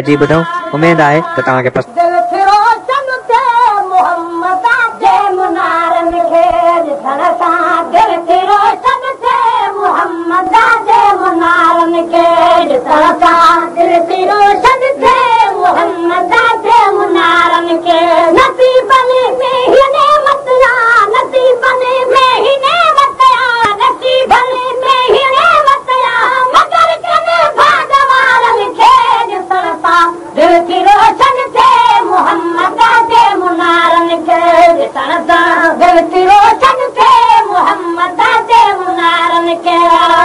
جي ٻڌو، اميد آهي ته توهان کي پسند. دل ٿي روشن ٿئي محمد جي منارن کي ڏسڻ سان، دل ٿي روشن ٿئي محمد جي منارن کي ڏسڻ سان، دل ٿي روشن ٿئي محمد جي منارن کي. نصيبن ۾ هي نعمت آ، نصيبن ۾ هي نعمت آ، نصيبن ۾ هي نعمت آ، مگر ڪن ڀاڳ وارن کي ڏسڻ سان، دل ٿي روشن ٿئي محمد جي منارن کي ڏسڻ سان، دل ٿي روشن ٿئي محمد جي منارن کي.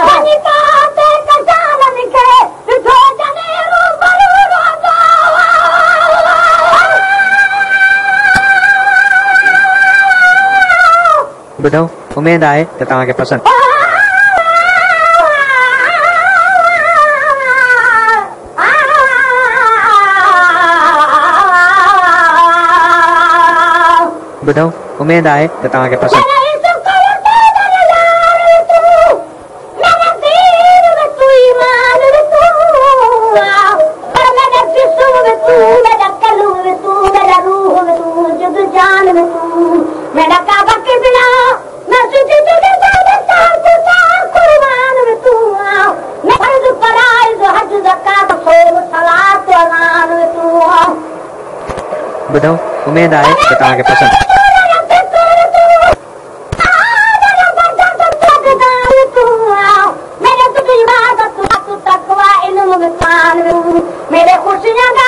وڃي ڪاٿي ڪشالن کي ڏٺو جڏهن روبرو روزو. ٻڌو، اميد آهي ته توهان کي پسند. ٻڌو، اميد آهي ته توهان کي پسند. ٻڌو، اميد آهي ته توهان کي پسند. मेरे खुशियां दा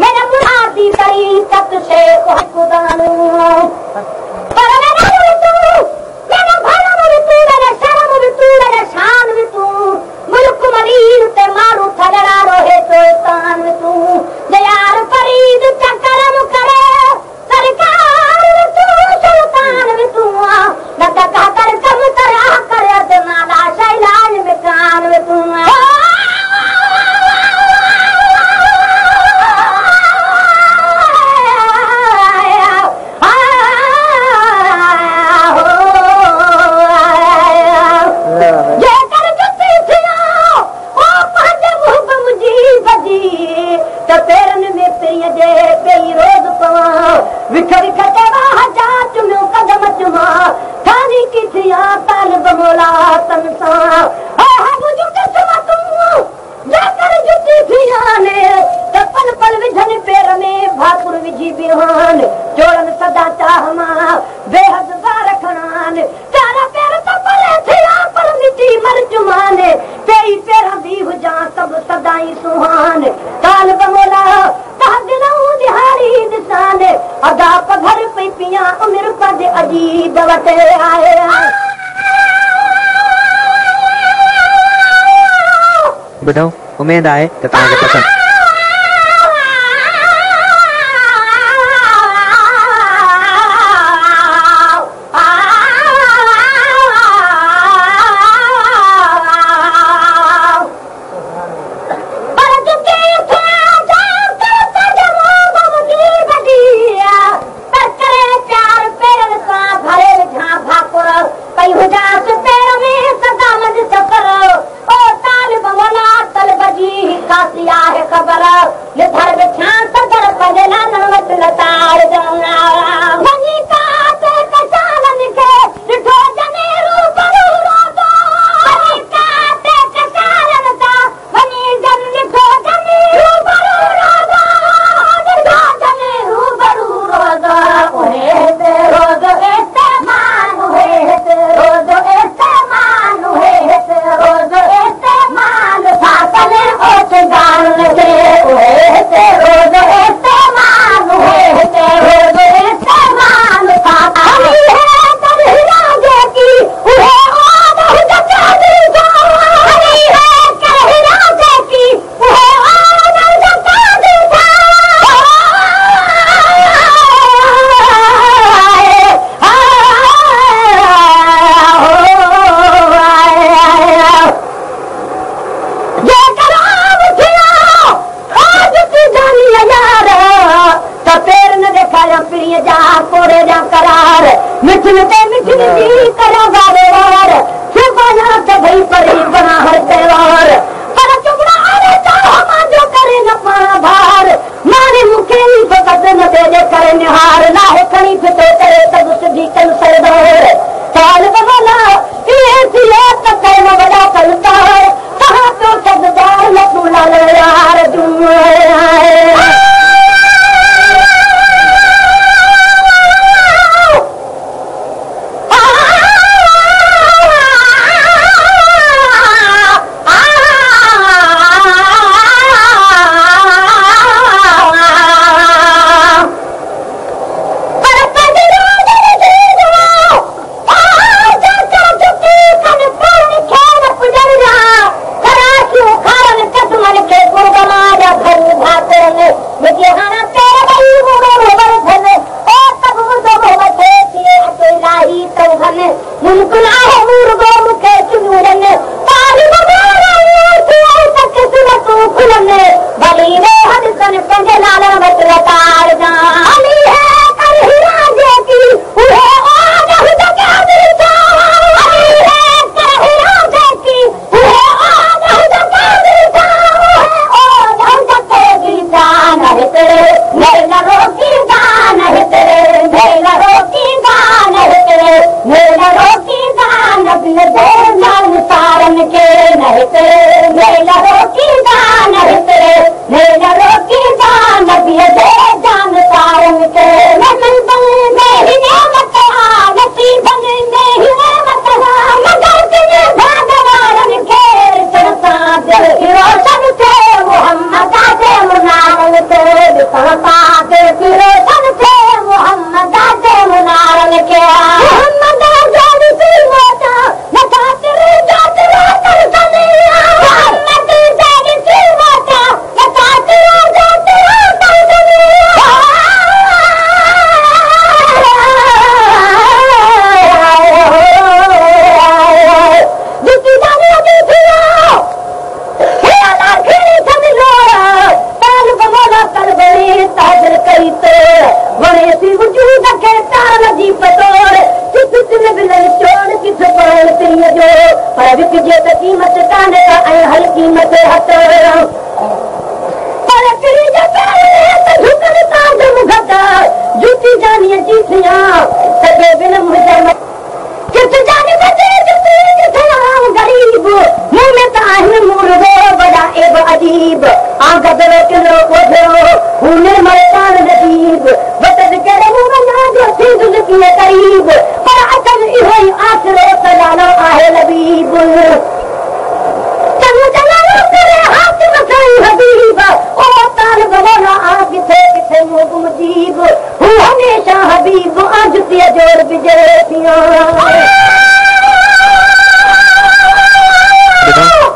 मेरे मुरादी तरीकत शेख खुदानू, पर मेरा तू, मेरा भरम भी तू, मेरा शर्म भी तू, मेरा शान भी तू, मुल्क मरीर ते मारू थलड़ा रोहे तो तान भी तू, जे यार फरीद करम करे सरकार भी तू, सुल्तान भी तू, न तका कर कम तरा कर अदना शैलाज में कान भी तू। जेकर जुती थिया ओ पंहिंजे मुंहं मुंहिंजी बजी, त पेरनि में पीअ जे पई रोज़ पवां, विख विख चवां जा चुमियो कदम चुमां, थानी की थिया तालिब मौला तन सां। मुंहिंजूं क़िस्मतूं जेकर जुती थिया ने, त पल पल विझनि पेर में भाकुर विझी बिहान, चोरनि सदा चाह मां बेहद बार खणान, प्यारा पेर त परे थिया पर मिटी मर चुमान, पेई पेरां दी हुजां सभु सदाई सुहान, तालिब मौला तव्हां दिलऊं दिहाड़ी ॾिसान, अदा पघर पई पियां उमिरि पंहिंजे अजीब वटि आहे। ٻڌو، اميد آهي ته توهان کي پسند. पर जुती थिया जा कर पंहिंजे मुंहं मुंहिंजी बजी, त करे प्यार पेरनि सां भरे विझां भाकुर, पई हुजांसि पेर में सदा मंझ सफ़र, ओ तालिब मौला तलब जी कासी आहे ख़बर, निधर विछां सदर पंहिंजे नाननि वटि लताड़ जाऊं। वञी काते कशालनि खे ॾिठो जॾहिं रूबरू रोज़ो, वञी काते कशालनि सां वञी जन ॾिठो जॾहिं रूबरू रोज़ो, ॾिठो जॾहिं रूबरू रोज़ो, उहे हिते रोज़ो इस्तेमाल, उहे हिते रोज़ो इस्तेमाल, उहे हिते रोज़ो इस्तेमाल, सातन ओचगान खे, उहे हिते रोज़ो इस्तेमाल, उहे हिते रोज़ो इस्तेमाल, सातन जेकी उहे जेकी उहे त पेर न ॾेखारियां पीरीअ जा कोरे जा करार, मिठनि ते मिठनि जी करियां वारे वार, सुभाणे सभई परी बणा हर त्योहार।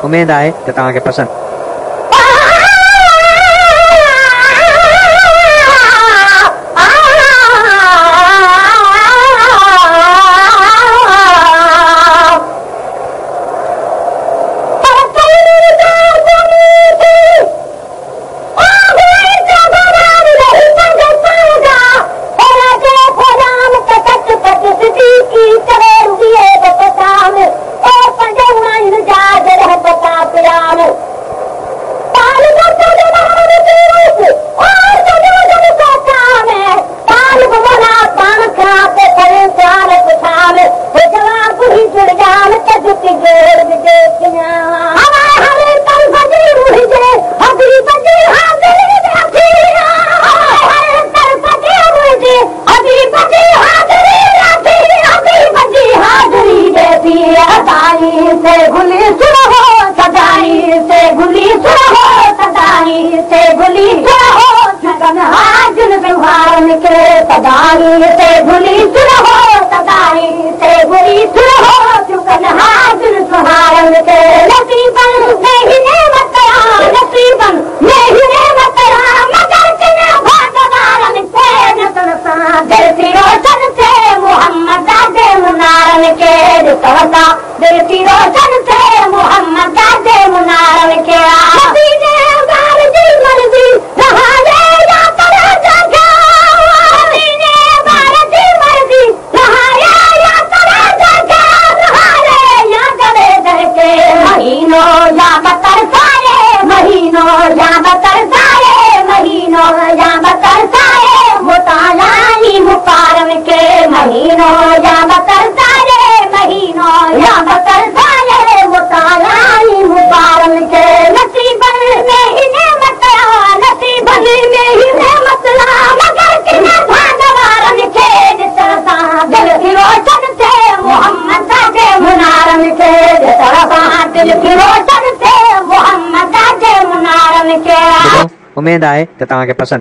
उमेद आहे त तव्हांखे पसंदि। उमेद आहे त तव्हांखे पसंदि।